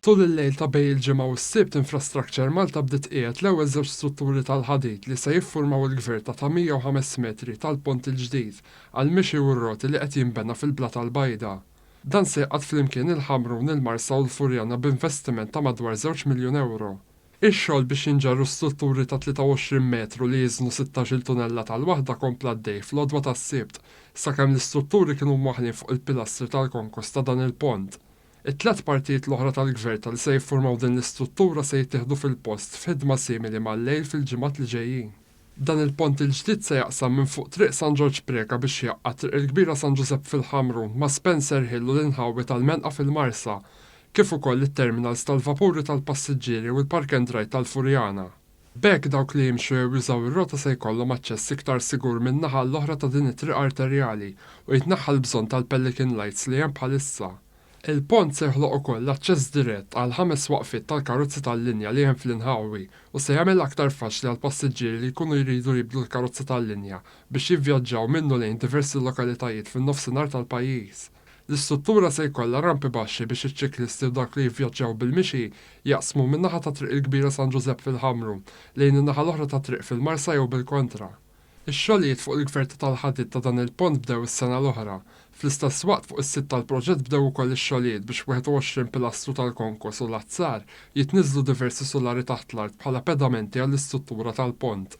Tul il-lejl ta' bejn il-Ġimgħa u s-Sibt Infrastructure Malta bdiet tqiegħed l-ewwel żewġ strutturi tal-ħadid li se jiffurmaw il-gverta ta' 105 metri tal-pont il-ġdid għall-mixi u r-roti li qed jinbena fil-Blata l-Bajda. Dan se jgħaqqad flimkien il-Ħamrun, il-Marsa u l-Furjana b'investiment ta' madwar żewġ miljun ewro. Ix-xogħol biex jinġarru strutturi ta' 23 metru li jiżnu sittax-il tunellata l-waħda kompla għaddej fl-għodwa tas-Sibt sakemm l-istrutturi kienu mwaħħlin fuq il-pilastri tal-konkos ta' dan il-pont. It-tlett partijiet l-oħra tal-gverta li se jiffurmaw din l-istruttura se jittieħdu fil-post f'ħidma simili mal-lejl fil-ġimgħat li ġejjin. Dan il-pont il-ġdid se jaqsam minn fuq Triq San Ġorġ Preca biex jgħaqqad Triq il-Kbira San Ġużepp fil-Ħamrun ma' Spencer Hill u l-inħawi tal-Menqa fil-Marsa, kif ukoll it-terminals tal-vapuri tal-passiġġieri u l-park and ride tal-Furjana. B'hekk dawk li jimxu jew jużaw ir-rota se jkollhom aċċess iktar sigur minn naħa għall-oħra ta' din it-triq arterjali u jitneħħa l-bżonn tal-pelican lights li hemm bħalissa. Il-pont se joħloq ukoll aċċess dirett għal ħames waqfiet tal-karozzi tal-linja li hemm fl-inħawi u se jagħmilha aktar faċli għall-passiġġieri li jkunu jridu jibdlu l-karozza tal-linja biex jivvjaġġaw minnu lejn diversi lokalitajiet fin-Nofsinhar tal-pajjiż. L-istruttura se jkollha rampi baxxi biex iċ-ċiklisti u dawk li jivvjaġġaw bil-mixi jaqsmu min-naħa ta' Triq il-Kbira San Ġużepp fil-Ħamrun lejn in-naħa l-oħra tat-triq fil-Marsa jew bil-kontra. Ix-xogħlijiet fuq il-gverta tal-ħadid ta' dan il-pont bdew is-sena l-oħra. Fl-istess waqt fuq is-sit tal-proġett bdew ukoll ix-xogħlijiet biex 21 pilastru tal-konkos u l-azzar jitniżżlu diversi sulari taħt l-art bħala pedamenti għall-istruttura tal-pont.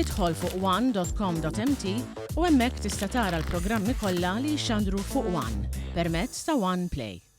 Idħol fuq one.com.mt u hemmhekk tista' tara l-programmi kollha li jixxandru fuq One permezz ta' One Play.